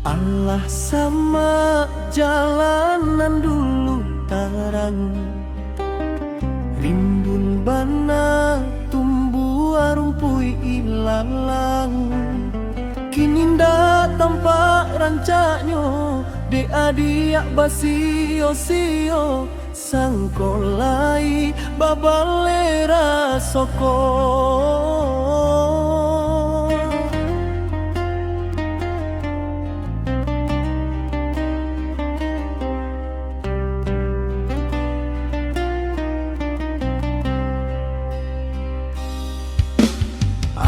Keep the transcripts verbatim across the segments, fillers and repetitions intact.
Alah samak jalan nan dulu tarang, rimbun bana tumbuah rumpuik ilalang. Kini ndak tampak rancaknyo, dek adiak basio-sio, sangko lai babaleh raso ko.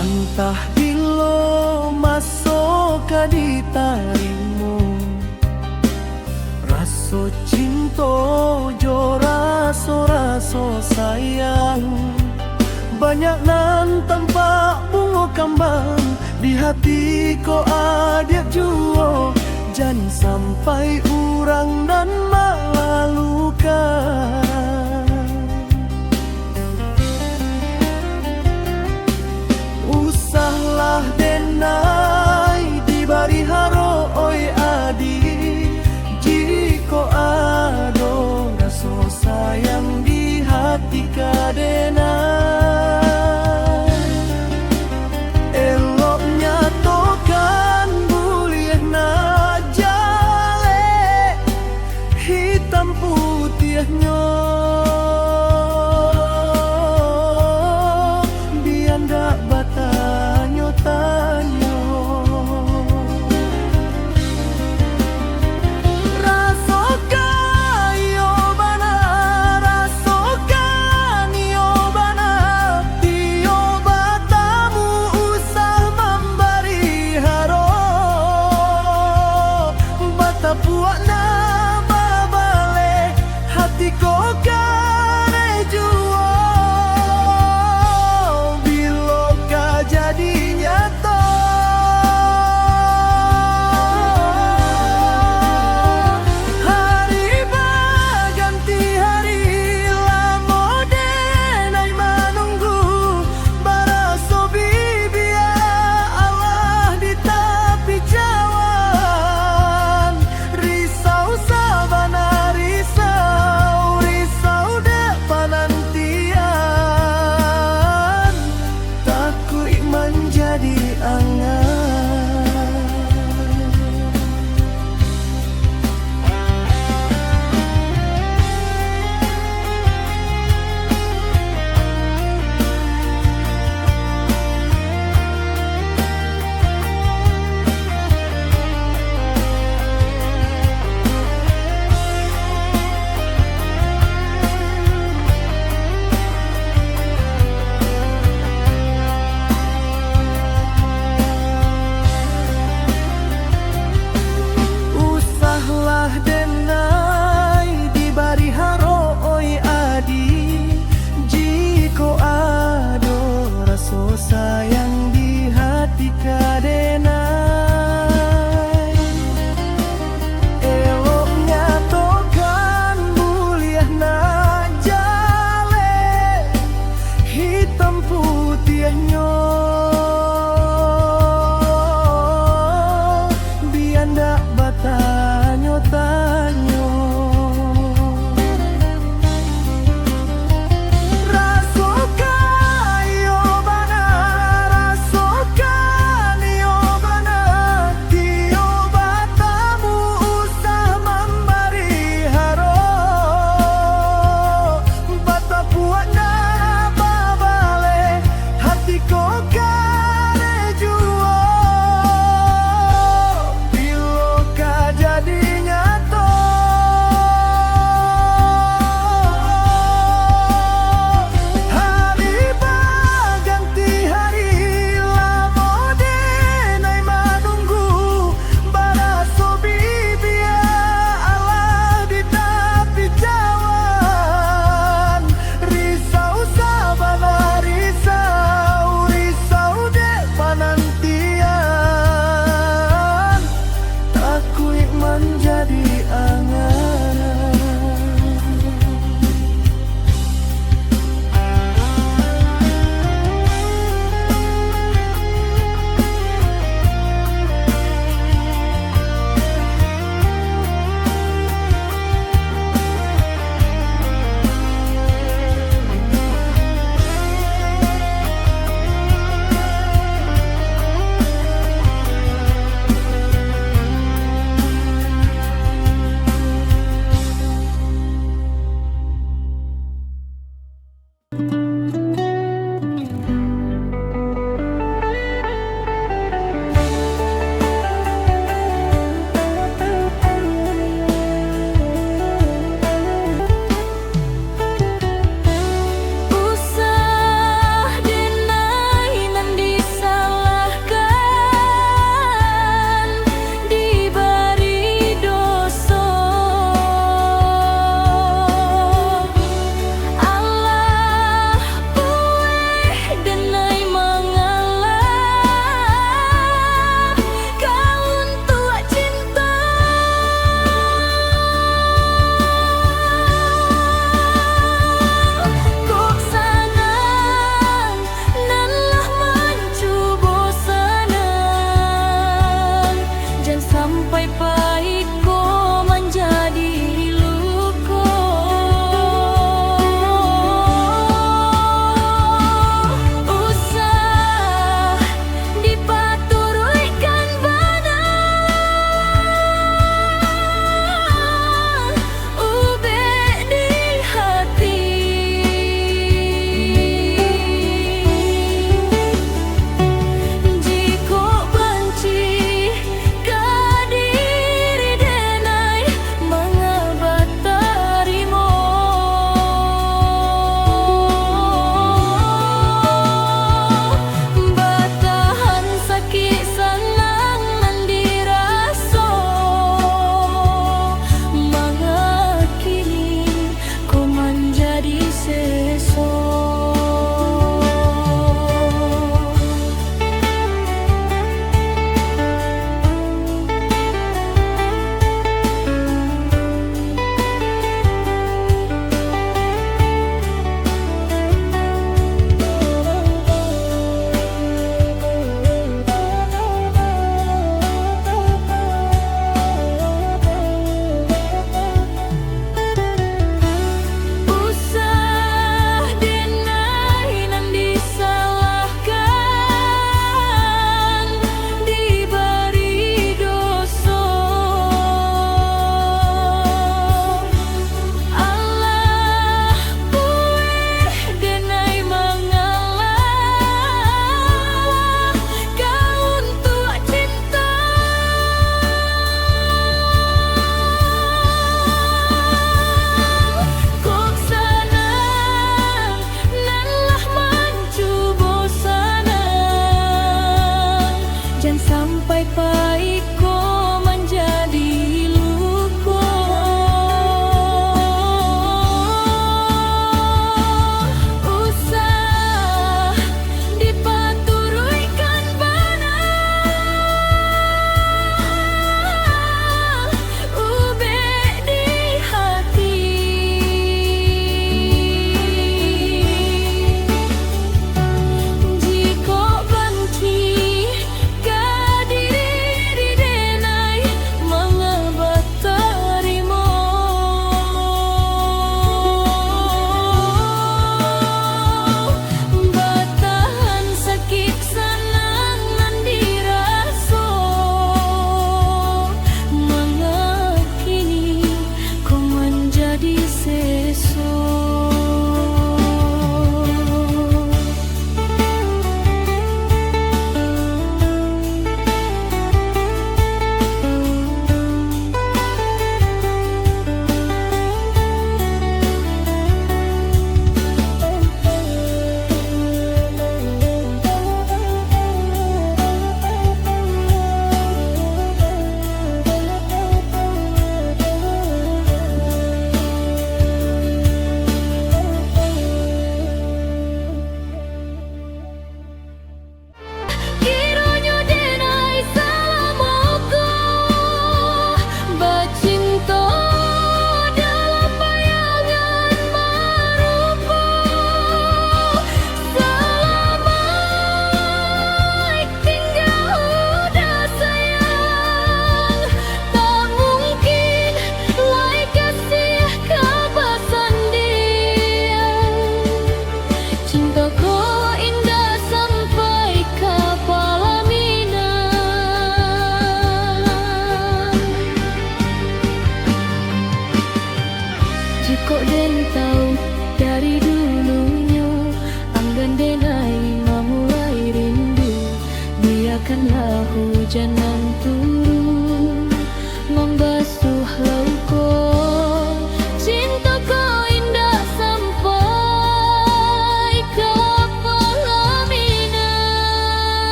Antah bilo maso ka ditarimo, raso cinto jo raso-raso sayang. Banyak nan tampak bungo kambang di hati ko adiak juo, jan sampai urang nan malalukan. Usahlah denai dibari haro, oi adi, jikok ado raso sayang di hati ka denai. Elok nyatokan buliah nak jaleh.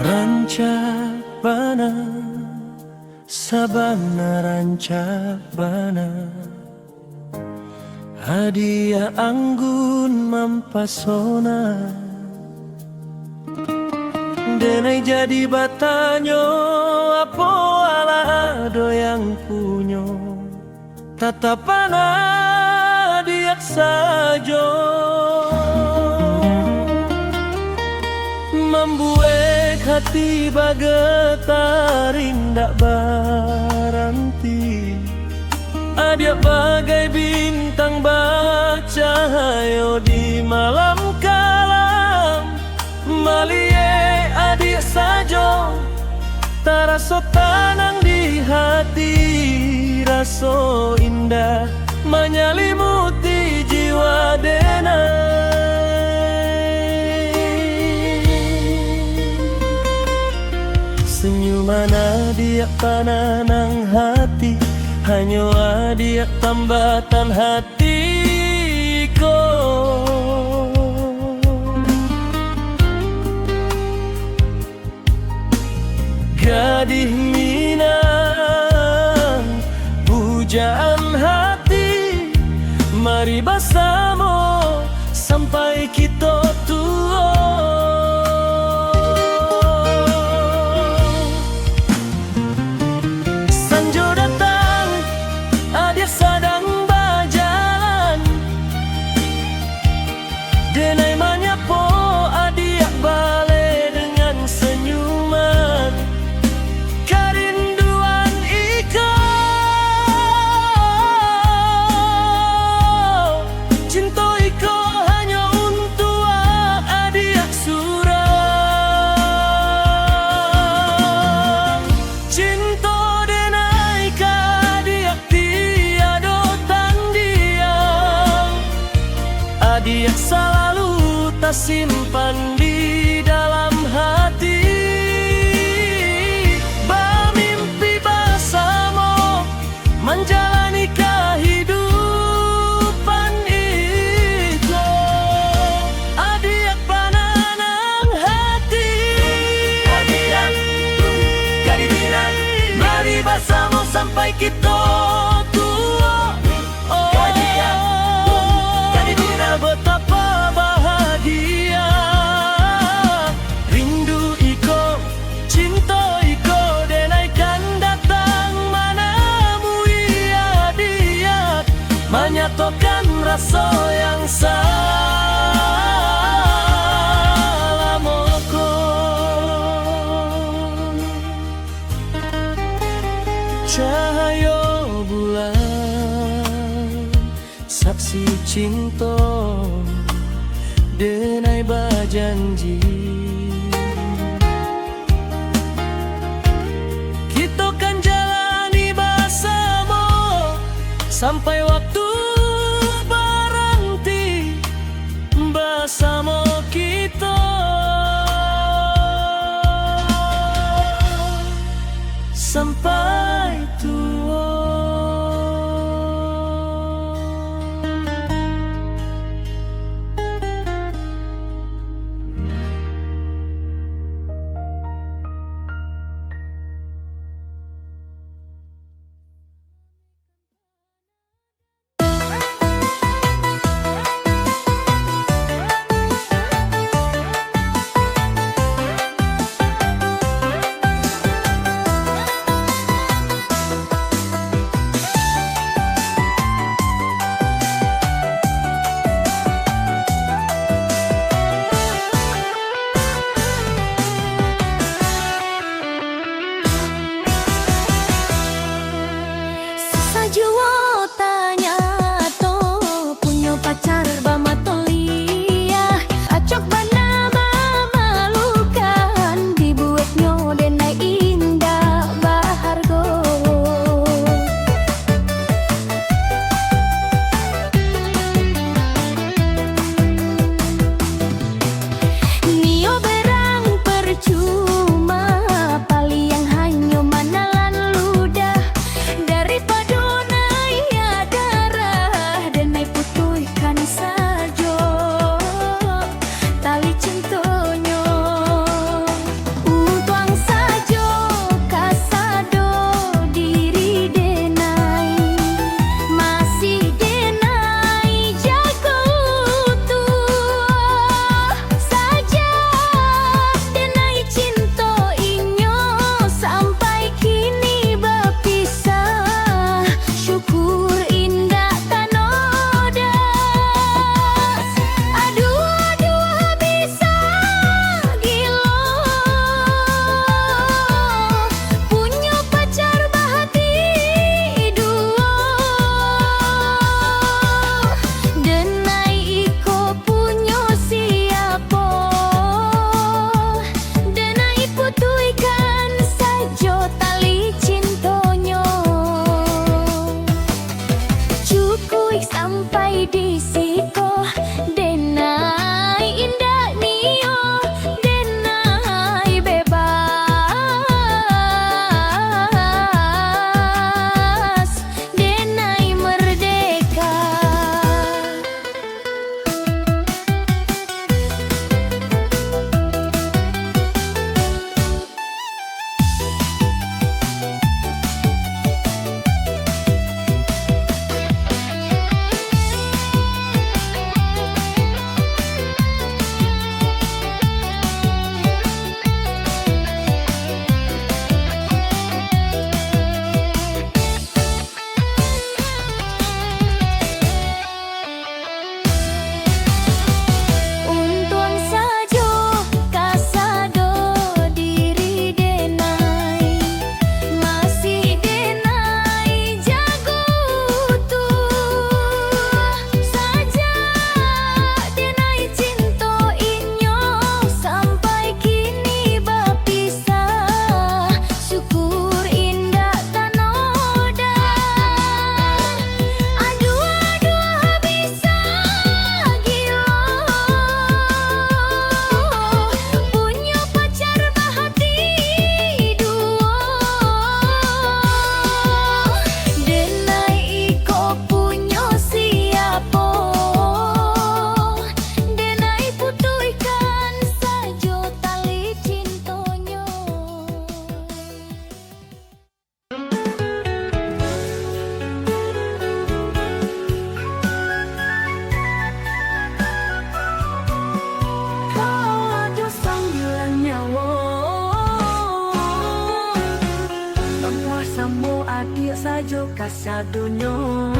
Rancak bana, sabana rancak bana. Adiak anggun mampasona. Denai jadi batanyo, apo alah ado yang punyo? Tatapan adiak sajo mambuek hati bagetar indak baranti. Adiak bagai bintang bacahayo di malam kalam. Maliek adiak sajo, taraso tanang di hati, raso indah manyalimuti jiwa denai. Senyuman adiak pananang hati, hanyo adiak tambatan hati ko. Gadih Minang, pujaan hati, mari basamo sampai kito tuo. Sanjo datang, adiak sadang bajalan. Denai manyapo adiak baleh dengan senyuman. Karinduan iko, cinto iko hanyo untuak adiak surang. Cinto denai ka adiak tiado tandiang. Adiak salalu tasimpan di dalam hati. Bamimpi basamo, manjalani kahidupan iko. Adiak pananang hati. Adiak, Gadih Minang, mari basamo sampai kito tuo. Oh, Gadih Minang, Gadih Minang, betapa bahagia. Rindu iko, cinto iko, denai kan datang manamui adiak, manyatokan raso yang salamo ko. Cahayo bulan, saksi cinto, denai bajanji. Kito kan jalani basamo, sampai waktu baranti basamo kito. Sampai tuo. Sajuo tanyato, punyo pacar bamato liah, acok bana mamalukan, dibueknyo denai indak bahargo. Nio berang percuma, paliang hanyo manalan ludah, daripado naia darah, denai putuihkan sajo tali cintonyo. Sadonyo,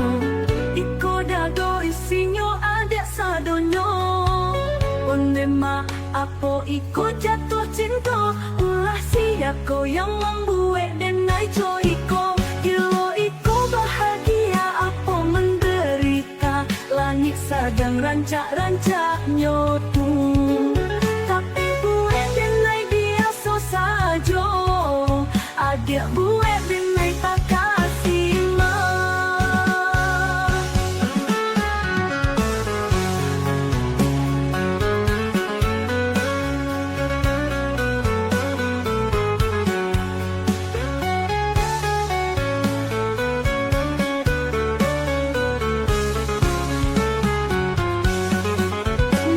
iko dado isinyo adiak sadonyo. Onde ma apo iko jatuah cinto, ulah sia ko yang mambuek denai co iko. Gilo iko bahagia apo menderita, langik sadang rancak-rancaknyo tu. Tapi buek denai biaso sajo. Adiak buek denai takasima.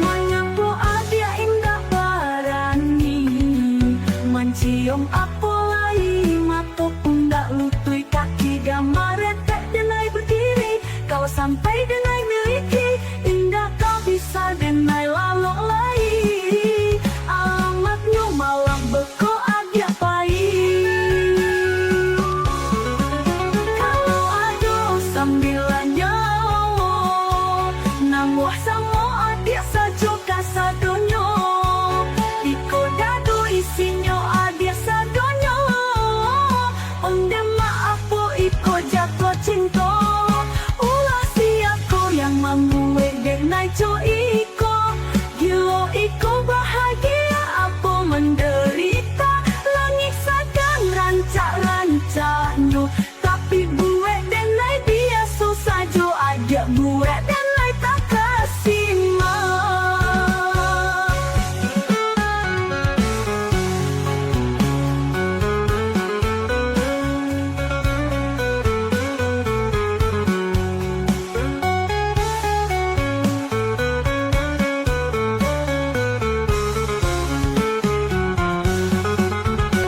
Manyapo adiak indak barani, mancium apo lai mato pundak lutuik kaki gamaretek denai badiri. Kalau sampai denai miliki, indak ka bisa denai lalok lai. Alamatnyo malang beko adiak pai. Kalau ado sambilan nyawo, namuah samo adiak sajo kasadonyo. Iko dado isinyo adiak sadonyo. Onde ma apo iko jatuah cinto. Ulah sia ko yang mambuek denai co iko. Gilo iko bahagia apo menderita. Langik sadang rancak-rancaknyo. Tapi buek denai biaso sajo, adiak buek denai takasima.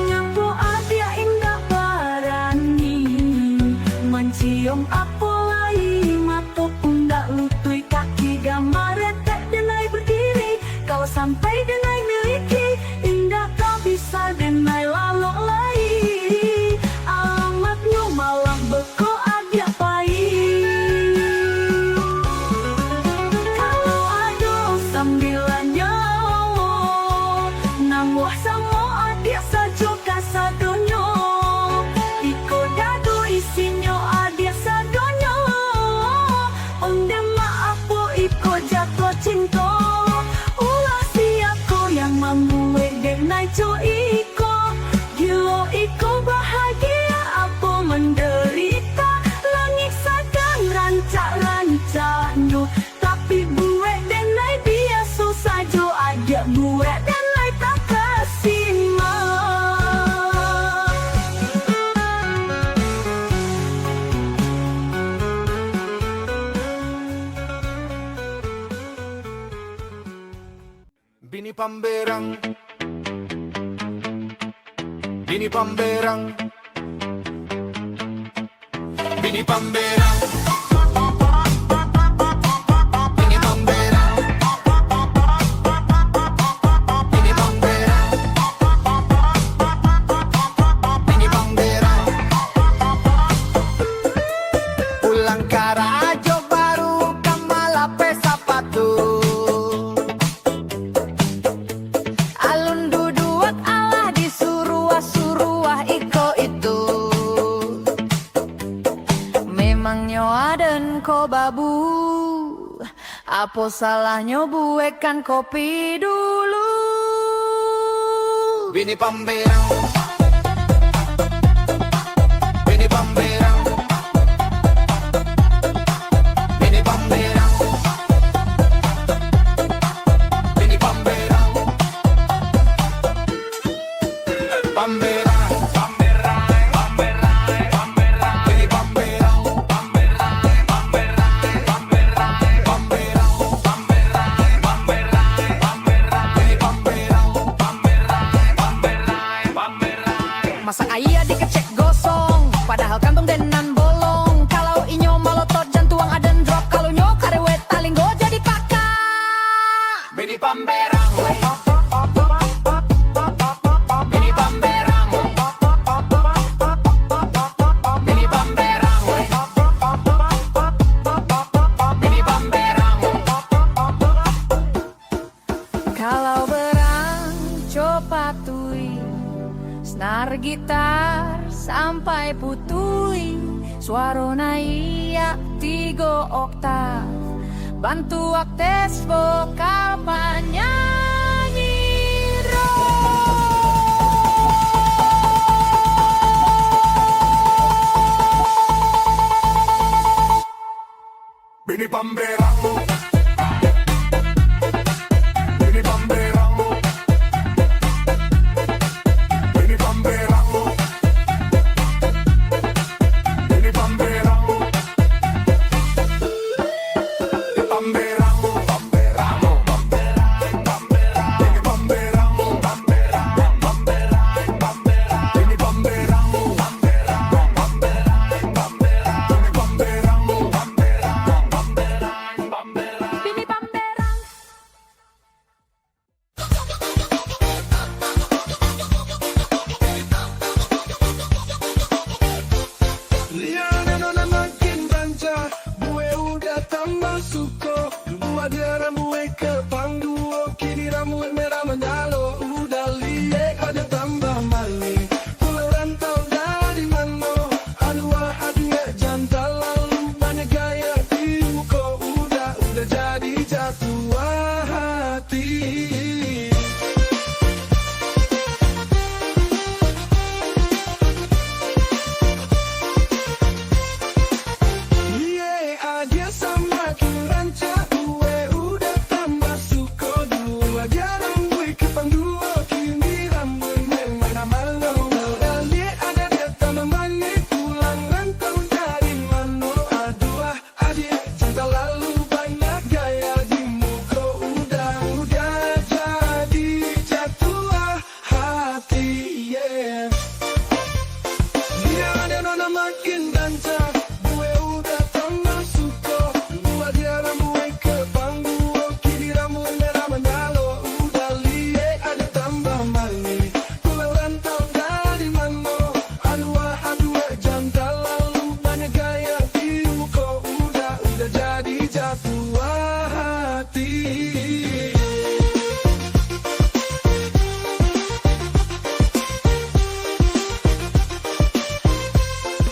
Nyapo adiak indak barani, mancium apo lai mato pundak lutuik kaki gamaretek denai badiri. Kalau sampai denai miliki, indak ka bisa denai lalok lai. Alamatnyo malang beko adiak pai. Kalau ado sambilan nyawo, namuah samo adiak sajo kasadonyo. Iko dado isinyo adiak sadonyo. Onde ma apo iko jatuah cinto. Ulah sia ko yang mambuek denai co iko. Gilo iko bahagia apo menderita. Langik sadang rancak-rancaknyo. Tapi buek denai biaso sajo, adiak buek denai takasima. Bini pamberang. Bini pamberang. Bini pamberang. Bini pamberang. Bini pamberang. Bini pamberang. Pulang karajo baru ka malapeh sapatu. Alun duduak alah disuruah-suruah iko itu. Memangnyo aden ko babu, apo salahnyo buekkan kopi dulu? Bini pamberang. Bini pamberang. Bini pamberang. Bini pamberang. Pamberang, pamberang, pamberang, pamberang. Bini pamberang, pamberang, pamberang, pamberang, pamberang, pamberang, pamberang. Bini pamberang, pamberang, pamberang, pamberang. Masak aia dikecek gosong, padahal kantong den nan bolong. Kalau inyo malotot, jantuang aden drop. Kalau nyo karewet, talinggo jadi pakak. Bini pamberang. Bini pamberang. Bini pamberang. Patuih, senar gitar sampai putuih, suaro naiak tigo oktav, bantuak tes vokal panyanyi rock. Bini pamberang. Bini pamberang. Bini pamberang. Bini pamberang. Bini pamberang. Liek ado nan makin rancak, buek Uda tambah suko. Dulu ado rambuik kapang duo, kini rambuik merah manyalo. Uda liek ado tambah manih, pulau rantau dari mano? Aduah, aduah, jan talalu banyak gaya di muko Uda, Uda jadi jatuah hati. Liek adiak samakin rancak, buek Uda tambah suko. Dulu adiak rambuik kapang duo, kini rambuik merah manyalo. Uda liek adiak tambah manih, pulau rantau dari mano? Aduah, adiak jan talalu banyak gaya di muko Uda, Uda jadi jatuah hati, yeah. Liek ado nan makin rancak, buek Uda tambah suko. Dulu adiak rambuik kapang duo, kini rambuik merah manyalo. Uda liek adiak tambah manih, pulau rantau dari mano? Aduah, aduah, jan talalu banyak gaya di muko Uda, Uda jadi jatuah hati.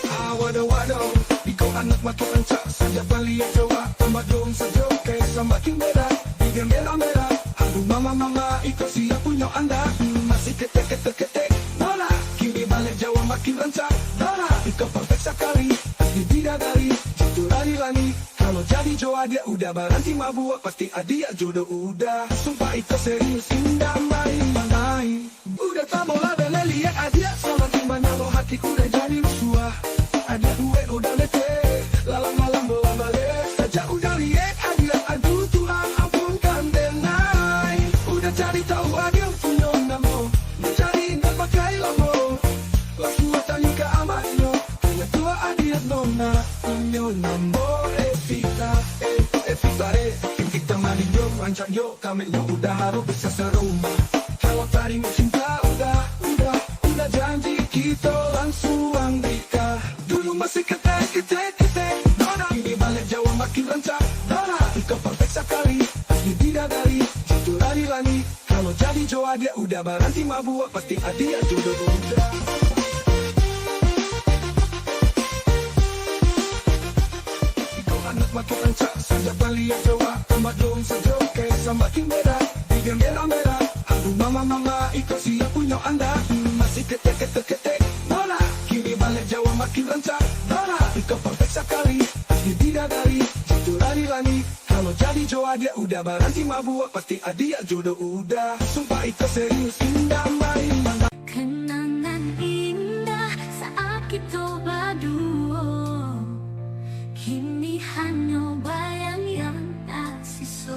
Ah, wado, wado, iko anak makin rancak, sajo paliang jawek, tambah dong sajo, kek samakin beda, bibia merah-merah. Aduh mama, mama, iko sia punyo anak? Hmm, masih ketek, ketek, ketek, nona. Kini baliak jawek makin rancak, nona. Iko perfect sakali, di bidadari, jatuah dari langik. Kalau jadi jo adiak Uda baranti mabuak, pasti adiak jodoh Uda. Sumpah iko serius, indak main-main. Uda tabolah bele liek adiak, samakin manyalo hati Uda jadi rusuah. Adiak buek Uda mete, lalam-lalam bola baleh. Sajak Uda liek adiak, aduh Tuhan ampunkan denai. Uda cari tahu adiak punyo namo, Uda cari indak pakai lamo. Langsung tanyo ka amaknyo, tanyo tu adiak nona, punyo namo Evita. Eh, Evita, eh, Evita maninyo, rancaknyo, kameknyo Uda harus bisa sarumah. Kalau tarimo cinta Uda, Uda, Uda janji kito langsuang nikah. Dulu masih ketek, ketek, ketek, nona. Kini baliak jawek makin rancak, nona. Iko perfect sakali, asli bidadari, jatuah dari langik. Kalau jadi jo adiak Uda baranti mabuak, pasti adiak jodoh Uda. Iko anak makin rancak, sajo paliang jawek, tambah dong sajo, kek samakin beda, bibia merah-merah. Aduh mama, mama, iko sia punyo anak? Hmm, masih ketek, ketek, ketek, nona. Kini baliak jawek makin rancak, nona. Iko perfect sakali, asli bidadari, jatuah dari langik. Kalau jadi jo adiak Uda baranti mabuak, pasti adiak jodoh Uda. Sumpah iko serius, indak main-main. Kenangan indah saat kito baduo, kini hanyo bayang yang tasiso.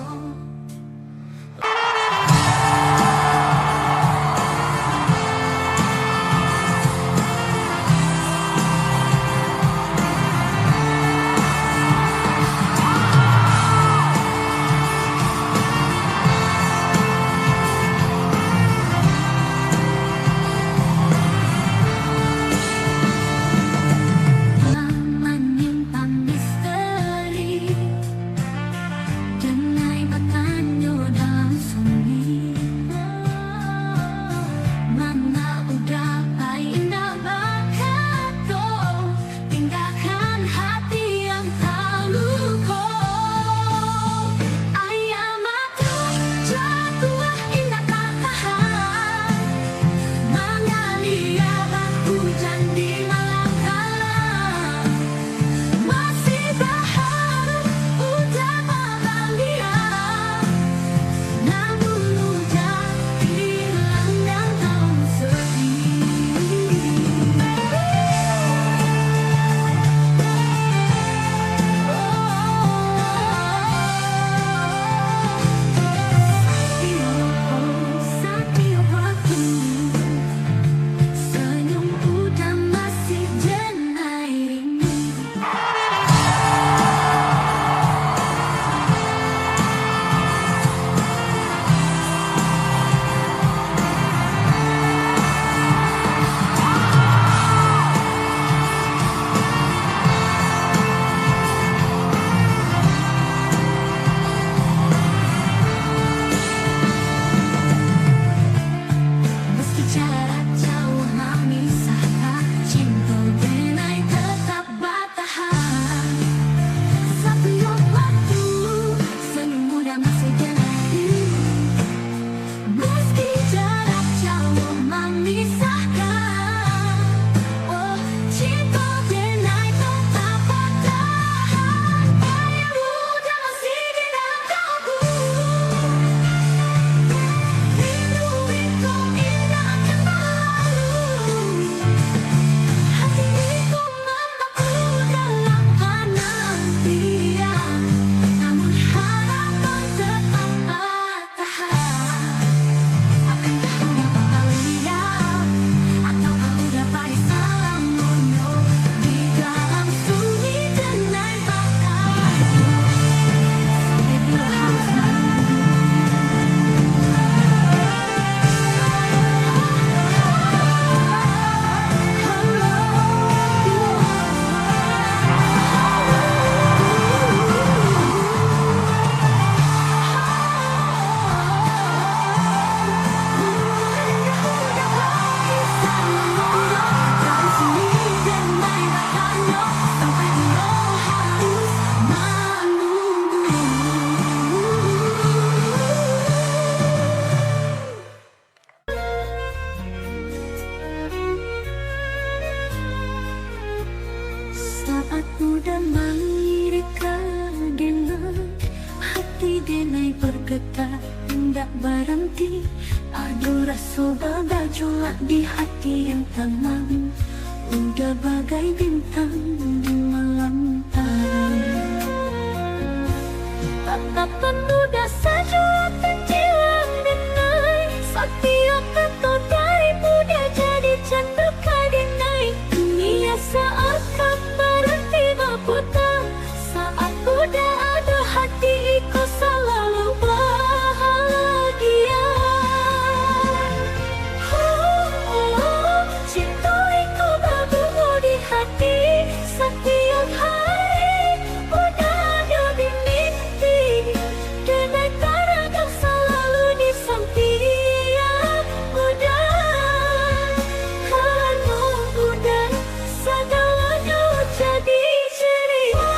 Damai reka denai, hati denai bergetar, indak baranti. Ado raso bagajolak di hati yang tanang, udah bagai bintang di malam tarang. Tatapan mudah sajo tenggelam denai, satiok kato dari mudah jadi candu ka denai. Dunia seakan baranti baputar, saat udah ado hati iko salalu bahagia. Cinto iko babungo di hati, satiok hari udah ado di mimpi. Denai tarang salalu di sampiang udah, karano udah sagalonyo jadi ceria.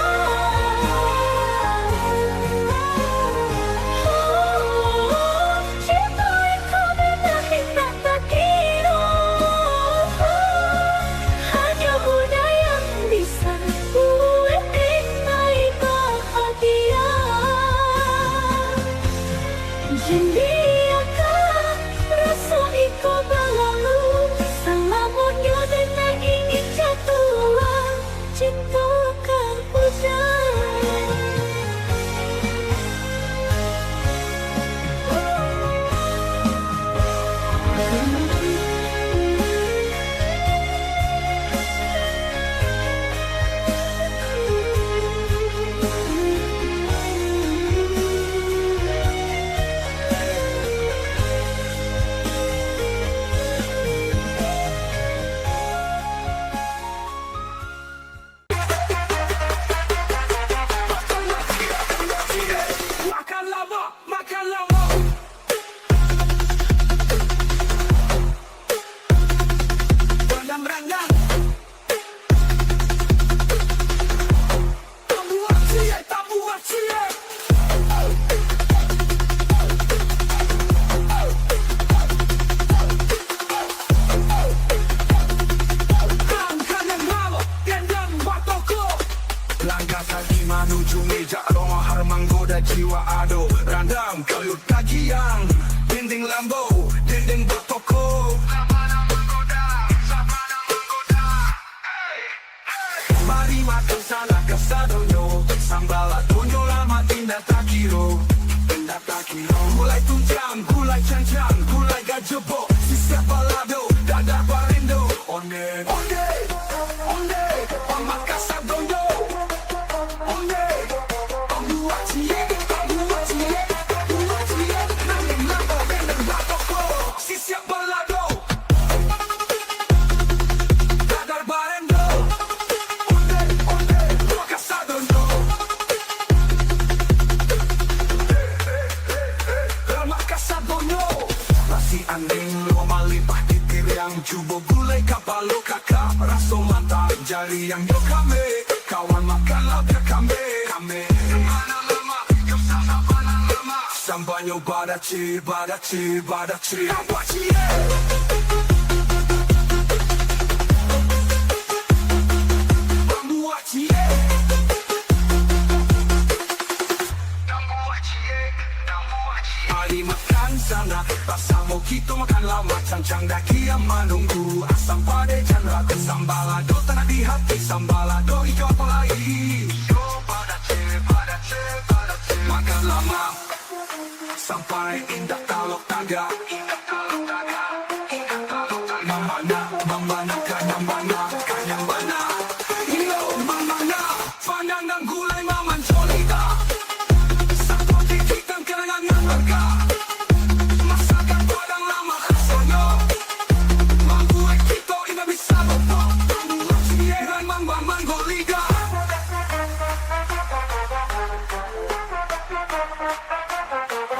Cinto iko bana indak takiro, hanyo udah yang bisa buek denai bahagia. Jan biakan raso iko balalu, salamonyo denai ingin jatuah cinto ka puja. Makan lamo, makan lamo. Randang, randang. Tambuah ciek, tambuah ciek. Angkanya ngalok, dendam batoko. Langkah kaki manuju meja, roh har manggoda jiwa ado. Randang, kayu tagiang, dinding lambo, dinding batoko. Sabana manggoda, sabana manggoda. Mari makan sanak kasadonyo, sambaladonyo lamak indak takiro, indak takiro. Gulai tunjang, gulai cancang, gulai gajebok, sisiah balado, dadar barendo. Onde, onde, onde, lamak kasadonyo. Onde, tambuah ciek, tambuah ciek, tambuah ciek. Nang di lambo, nang batoko, sisiah balado. Dadar barendo. Onde, onde, lamak kasadonyo. Lamak kasadonyo. Nasi anding lo malimpah di tiriang, cubo gulai kapalo kakak, raso mantap jariang. Yo kami, kawan, makanlah biar kami. Kami. Mana lamak, yo sama bana lamak. Sambanyo badaci, badaci, badaci. Tambuah ciek. Tambuah ciek. Tambuah ciek, tambuah ciek. Mari makan sanak, basamo kito makan lamak, cancang dagiang manunggu, asam padeh jan ragu, sambalado tanah di hati, sambalado ijo apo lai. Yo, badaci, badaci, badaci. Makan lamak. Sampai indak talok tagak. Mamana, mamana, kanyang bana, kanyang bana. Iyo, mamana, pandang nan gulai mamanco lidah. Sapotik ikan kenangan nan langka. Masakan Padang lamak rasonyo. Mambuek kito indak bisa luput. Ciek nan mamang manggo lidah.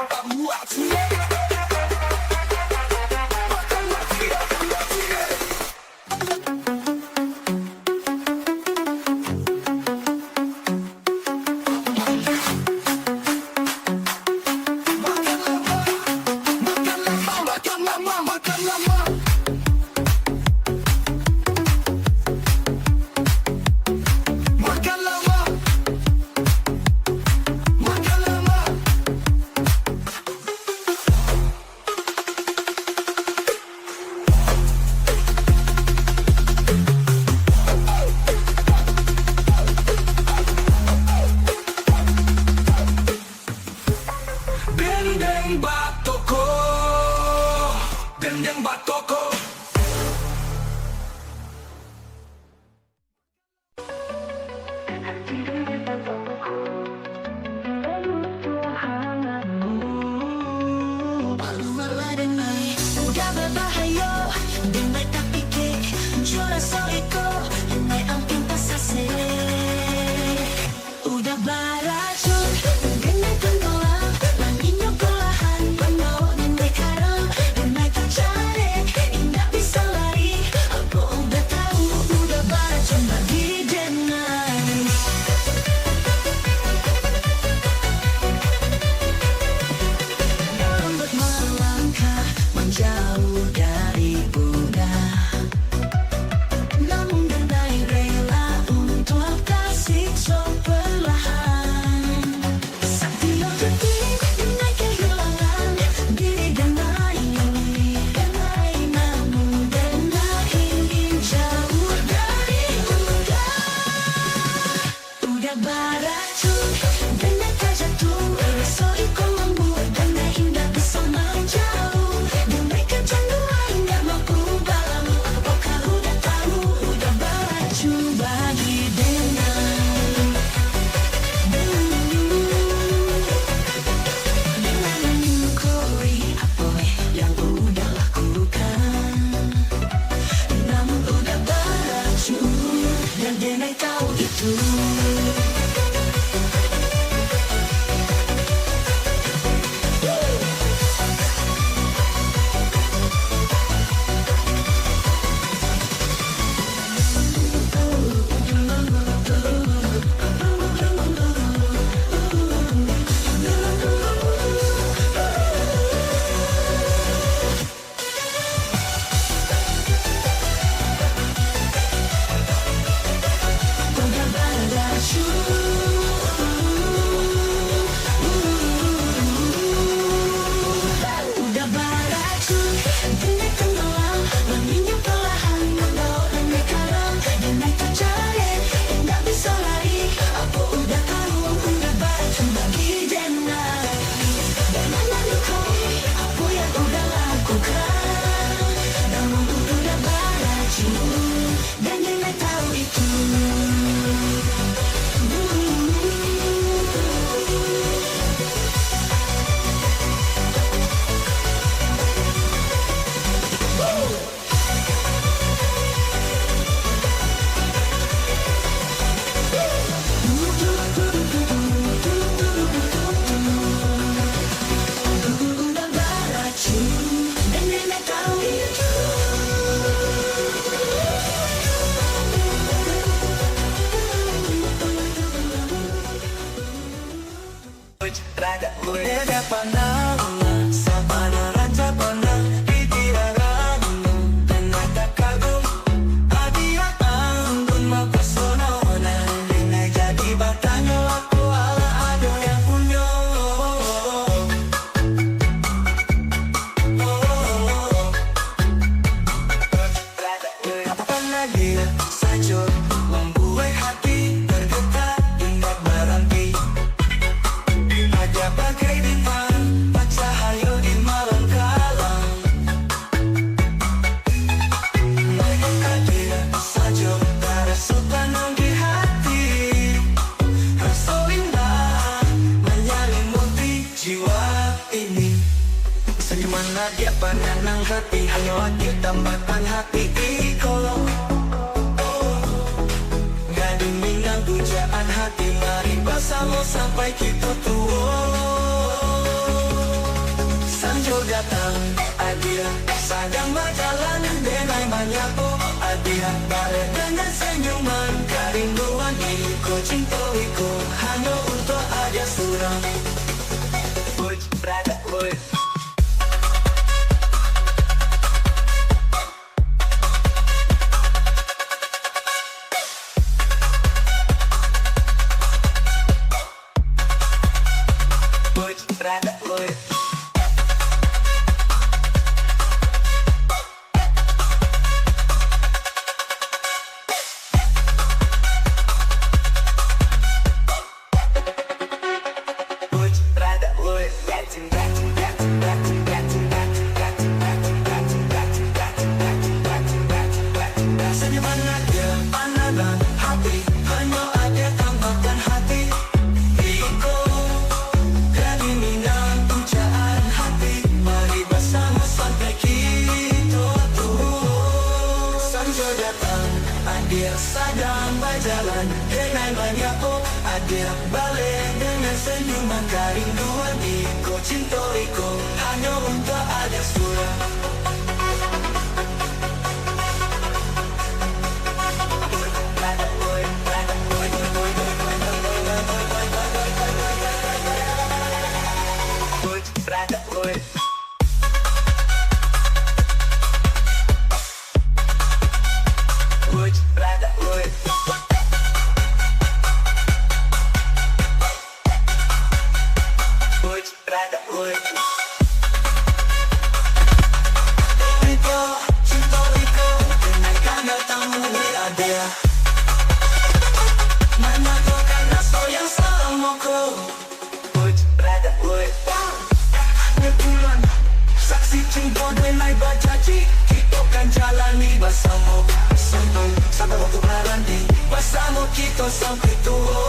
Tambuah ciek. Yang batoko. Udah babahayo, denai tapikek, jo raso iko, denai ampia tasasek. Udah baracun, denai tenggelam, maninyo balahan, pambao denai karam, denai tacarek, indak bisa lari, apo udah tahu, udah baracun bagi denai. Lambat malangkah, manjauh dari udah. Namun denai rela untuak tasikso perlahan. Satiok detik denai kehilangan diri denai. Denai namun denai ingin jauh dari udah. Udah baracun, denai tajatuah, raso iko mambuek denai indak bisa manjauah. Denai kacanduan, indak mampu balalu, apokah udah tahu, udah baracun bagi denai. Denai menyukuri apo yang udah lakukan. Namun udah baracun, dan denai tahu itu. Apo yang udah lakukan, namun udah baracun, dan denai tahu itu. Kapan lagi sajo mambuek hati bergetar, indak baranti. Aja bagai bintang bacahayo di malam kalam. Banyak hadiah sajo taraso tanang di hati. Raso indah manyalimuti jiwa ini. Sanyuman hadiah pananang hati, hanyo hati tambahkan hati iko. Gadun minang pujaan hati, mari basamo sampai kito tuo. Sanjo datang, hadiah sadang bajalan, denai manyapo, hadiah barek dengan sanyuman. Karinduan iko, cinto iko, hanyo untuak hadiah surang. Push, brother, push. Dia sadang bajalan, denai manyapo. Adia baleh dengan senyuman, karinduan iko, cinto iko, hanyo untuak Adia surang. Saksi cinto denai bajanji, kito kan jalani basamo. Sampai, sampai waktu baranti, basamo kito sampai tuo.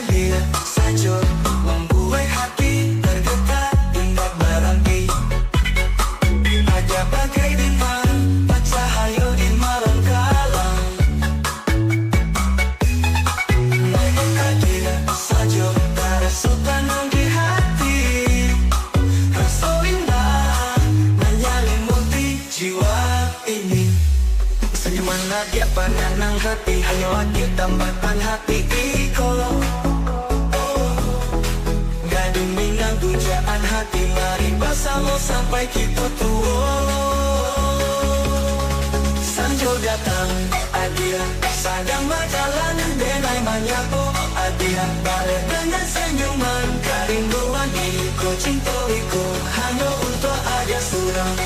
Adia sajo mambuek hati tergetar, indak baranti. Adia bagai bintang bacahayo di malam kalam. Namun Adia sajo taraso tanang di hati. Raso indah manyalimuti jiwa ini. Sanyuman Adia pananang hati, hanyo Adia tambahkan hati iko. Gadun Minang pujaan hati, mari basamo sampai kito tuo. Sanjo datang, Adia sadang bajalan, denai manyapo. Adia baleh dengan sanyuman, karinduan iko, cinto iko, hanyo untuak Adia surang.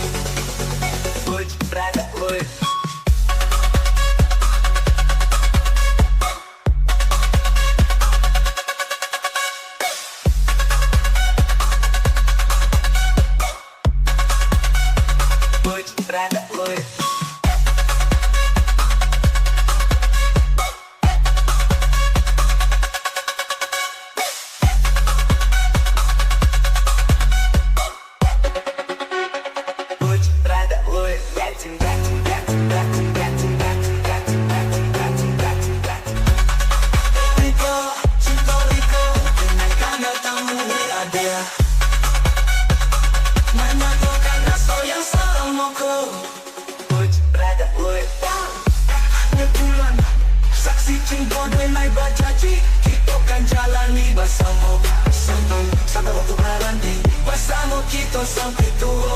Saksi cinto denai bajanji, kito kan jalani basamo. Sampai, sampai waktu baranti, basamo kito sampai tuo.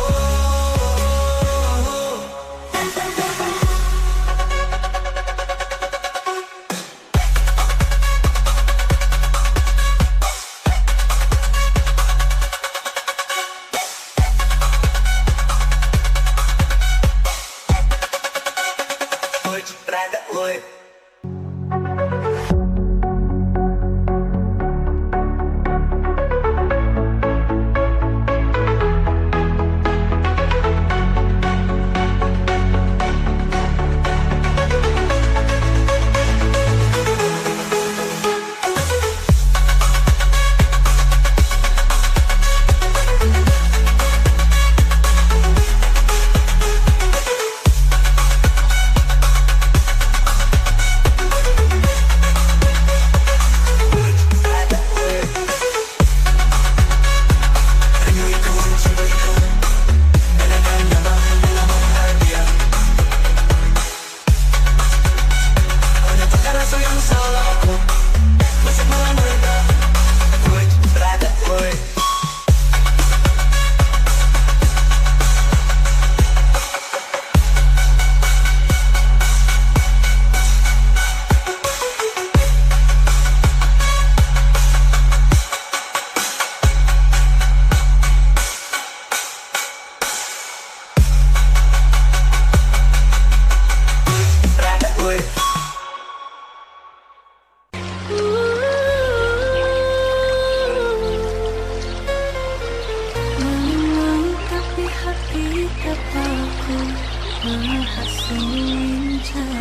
Raso lincah,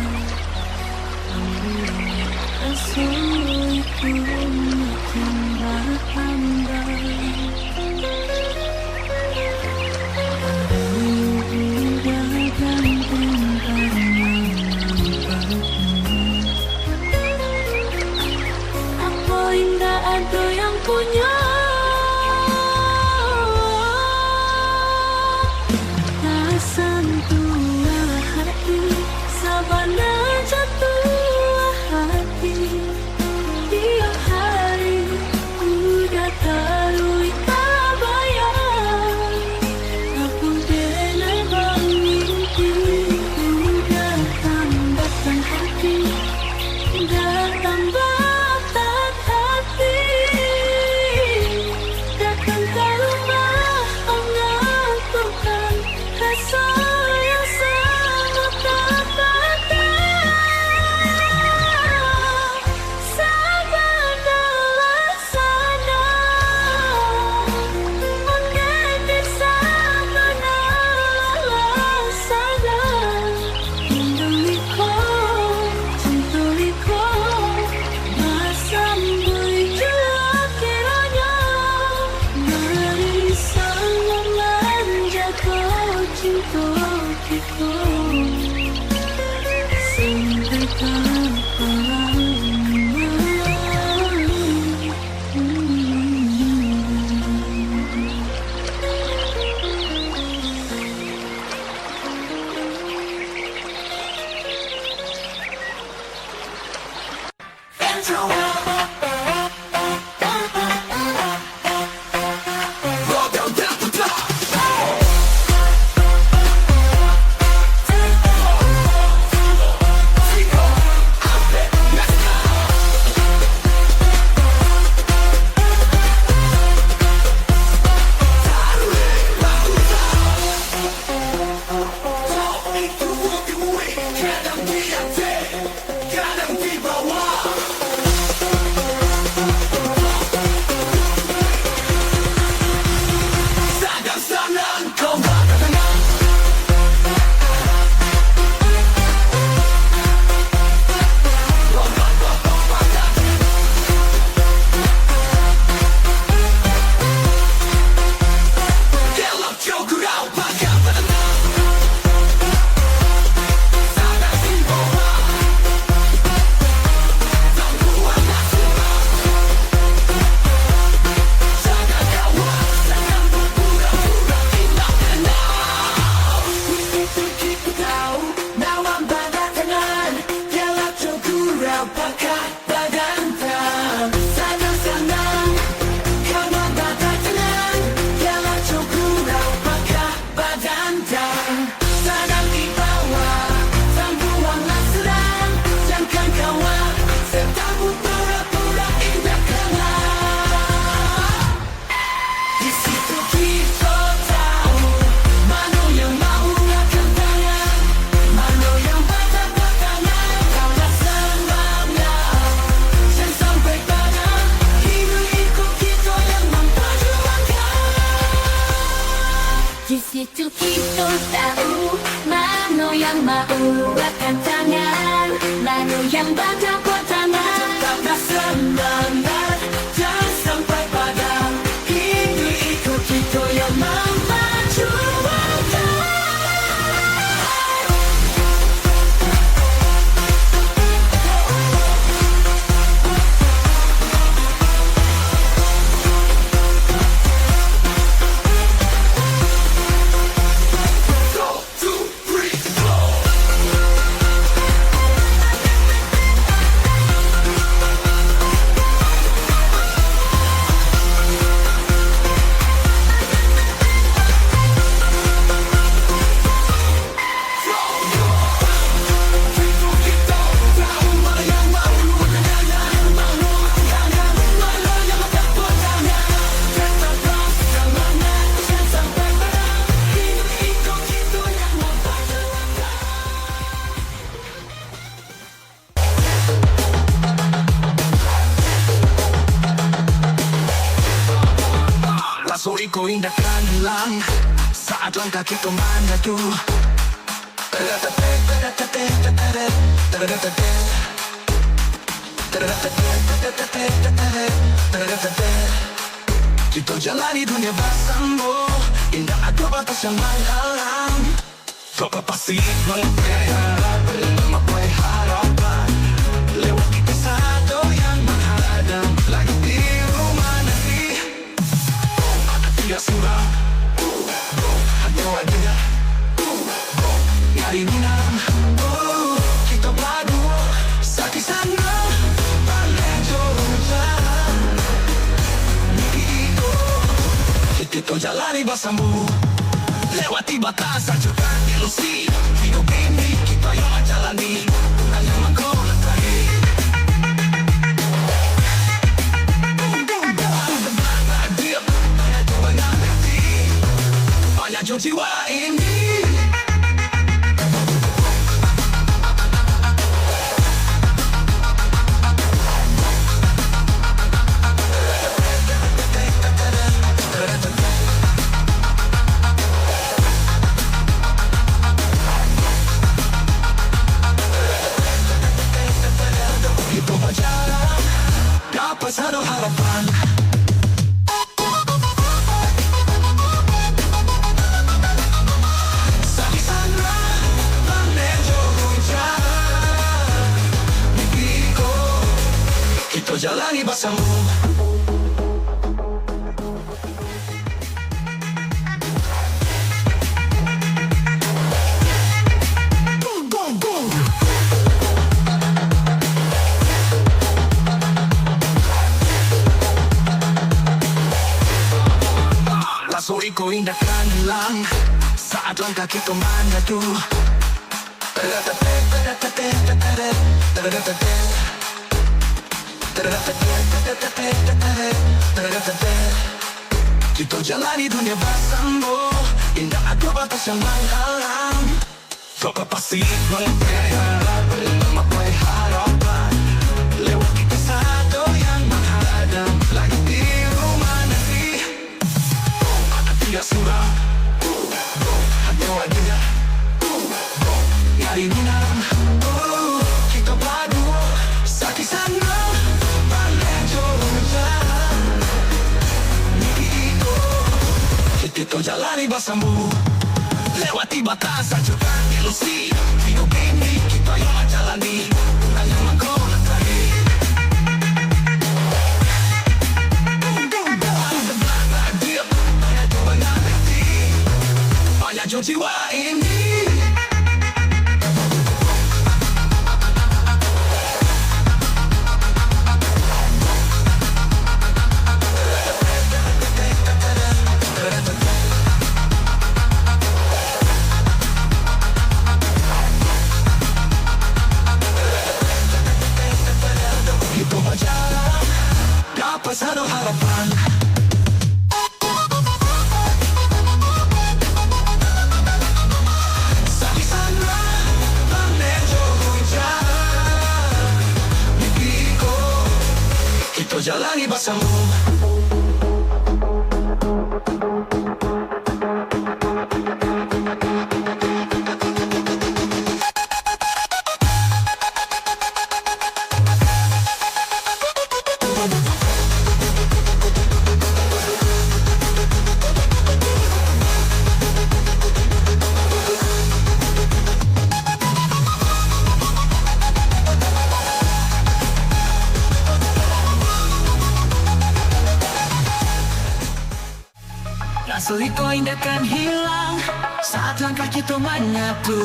ambo raso itu makin batambah. Udah ganteng karena mampu. Apo indak ado yang punyo? Tasantuah hati, sabana jatuah hati. Tiok hari udah taruih tabayang. Apo denai bamimpi, udah tambah hati, udah tambah hati. Datang ka rumah, pangakukan raso yang samo ka patah. Sabana laksana, mangecek sabana laksana. Cinto iko, cinto iko, basambuik juo kironyo. Mari samo manjago cinto kito, sampai kapan? Badan, sanang-sanang, kawan badatangan, bialah jo gurau pakak badanta. Sadang di bawah, sambuanglah surang, jangan kawan, satamu pura-pura indak kalah. Di situ kito tahu, mano yang mau angkat tangan, mano yang patah-patah tangan. Kalau semangat, jan sampai padam, hiduik iko kito yang mampajuangkan. Di situ kito tahu, mano yang mau angkat tangan, mano yang patah-patah tangan. Tetaplah semangat, jan sampai padam, hiduik iko kito yang mampajuangkan. Raso iko indak ka ilang, saat langkah kito manyatu. Kito jalani dunia basamo, indak ado batas yang manghalang. Bapak pasti mangharap, mamakai harapan, lewat kito sado yang manghadang, langik biru manari. Ada tiga surang, hanyo adia, nyari minang. Kito baduo, sakik sanang, baleh jo hujan. Mimpi iko, kito jalani basamo. Lewati batas sajo kan ilusi. Hidup ini kito yo jalani, Tuhan yang mangko nan tarakhir. Banyak jo jiwa ini. Kito bajalan, ka pasado harapan. Sakik sanang, baleh jo hujan. Mimpi iko, kito jalani basamo. Raso iko indak kan ilang, saat langkah kito manyatu. Kito jalani dunia basamo, indak ado batas yang manghalang. Bapak pasti mangharap, mamakai harapan, lewat kito sado yang manghadang, langik biru manari. Ada tiga surang, hanyo adia. Nyari minang, kito baduo, sakik sanang, baleh jo hujan. Mimpi iko, kito jalani basamo. Lewati batas sajo kan ilusi. Hidup ini kito yo jalani, Tuhan yang mangko nan tarakhir. Banyak jo jiwa ini. Kito bajalan, ka pasado harapan. Sakik sanang, baleh jo hujan. Mimpi iko, kito jalani basamo. Raso iko indak kan hilang, saat langkah kito manyatu.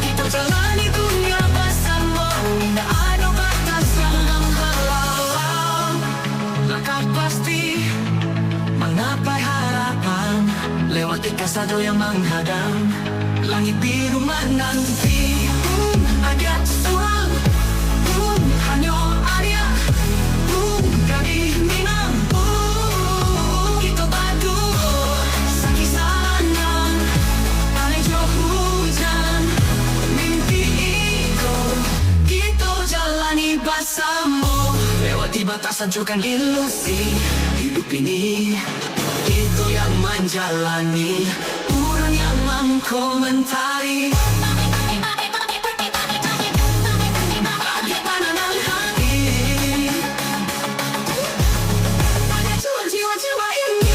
Kito jalani dunia basamo, indak ado batas yang manghalang. Langkah pasti, mamakai harapan, lewati kasado yang manghadang. Langik biru mananti, um, agiah suang, um, hanyo adia, um, gadih Minang, um, kito baduo, sakik sanang, baleh jo hujan, mimpi iko, kito jalani basamo, lewati batas Hancurkan ilusi hidup ini. Itu yang menjalani, urang yang mengkomentari. Bagaimana menghadapi jiwa-jiwa ini?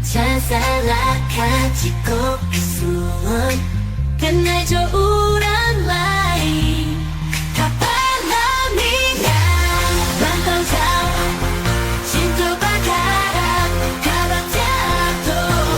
Jan salahkan jikok isuak kanai jo urang lain. Kapan lah minyak bantang jauah, cinto bakarang kabak jatuah.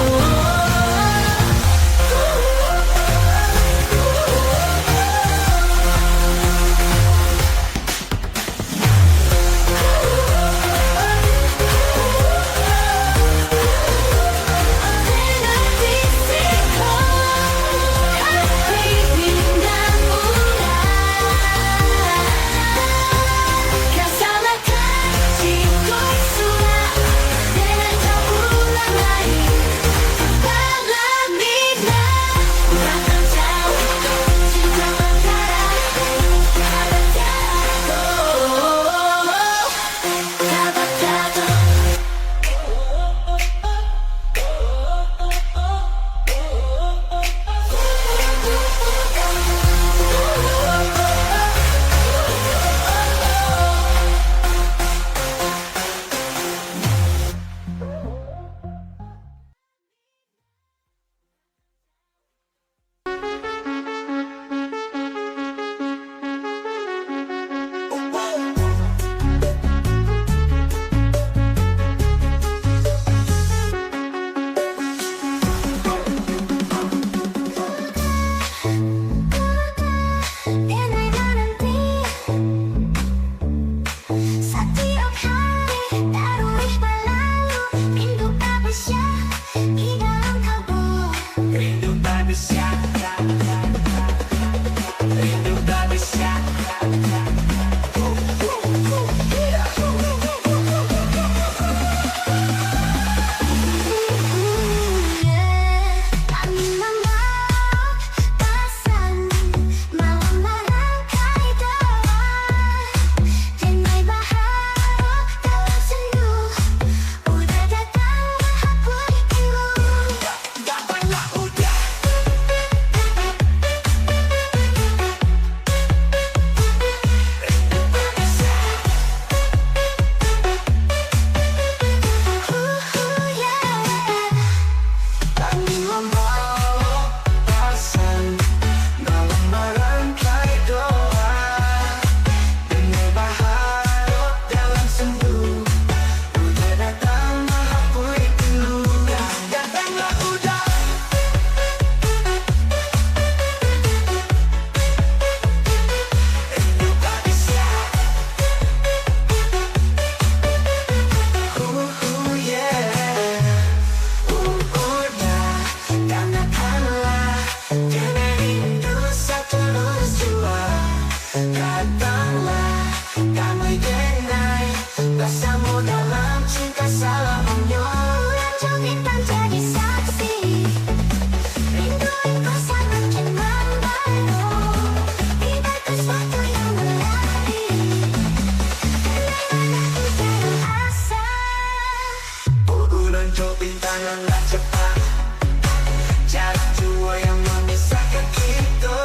Jarak juo yang mamisahkan kito,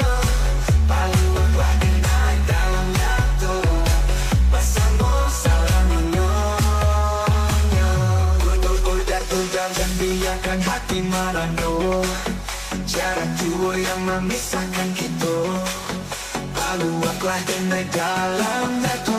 paluanglah denai dalam nyato, basamo salamonyo. Tutup udah tudah, jan biarkan hati marano. Jarak juo yang mamisahkan kito, paluanglah denai dalam nyato.